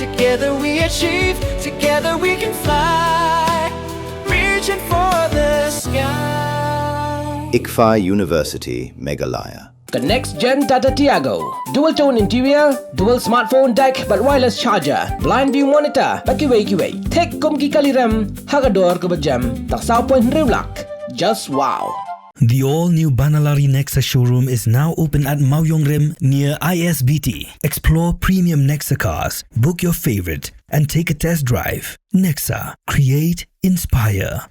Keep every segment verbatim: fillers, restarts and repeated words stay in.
Together we achieve, together we can fly, reaching for the sky. ICFAI University, Meghalaya. Ka next gen Tata Tiago. Dual tone interior, dual smartphone deck bad wireless charger, blind view monitor bad kiwei kiwei. Thik kum ki kali rem ha ka dor kaba jem. Tang saw point hynriew lak. Just wow. The all-new Banalari Nexa showroom is now open at Mawiong Rim near I S B T. Explore premium Nexa cars, book your favorite, and take a test drive. Nexa, create, inspire.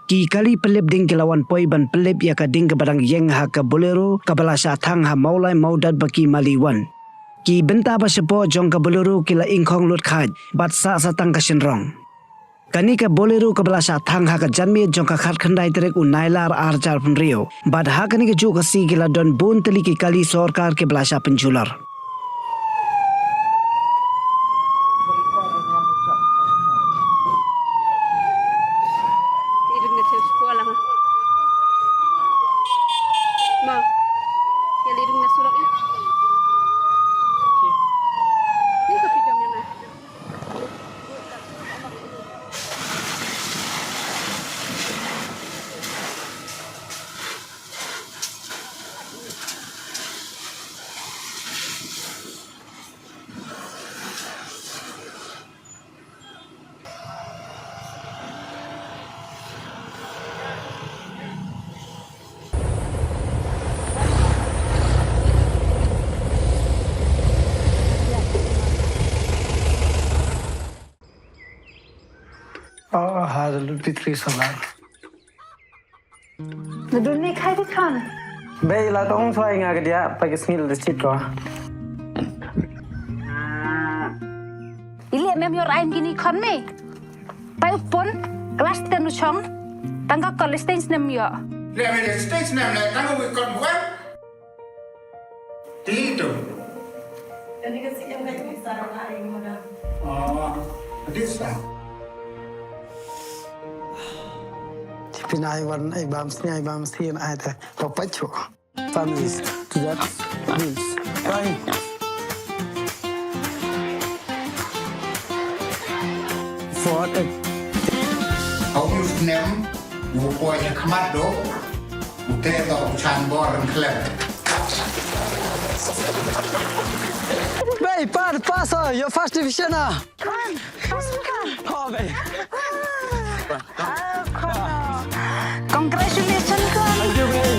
Ki kali pynlip ding ki la wan poi ban pynlip ïa ka ding kaba dang ïeng ha ka Bolero kaba la shah thang ha Mawlai Mawdatbaki Mali wan. Ki bynta ba shapoh jong ka Bolero ki la ingkhong lut khaid bad sah sa tang ka shynrong. Kane ka Bolero kaba la shah thang ha ka janmiet jong ka khatkhyndai tarik u Nailar ar hajar phew hynriew bad ha kane ka juh ka sngi ki la don bun tylli ki kali sorkar kiba la shah pynjulor. Oh, ha, the Ludwig Solar. Nadun ni khai di khan. Bei la tong swai nga ka dia pa ki sngil di chit ko. Ili mem yor ain kini khon me. Pai upon class ten u chong. Tang ka college stage nem yo. Le me stage nem le tang u kon buan. Ti tu. Kani ka si em ka tu sa na ai mo na. Oh, this sa. Tipin ai wan ai bam sni ai bam sni ai te. Papacho. Families to that means crying. For a Hau yu snem u poi ha khmat do u te do u chan bor rengklem. Bei, pa, pass your first division ah. Come, come, come. Oh, bei. Congratulations, come. Thank you, bei.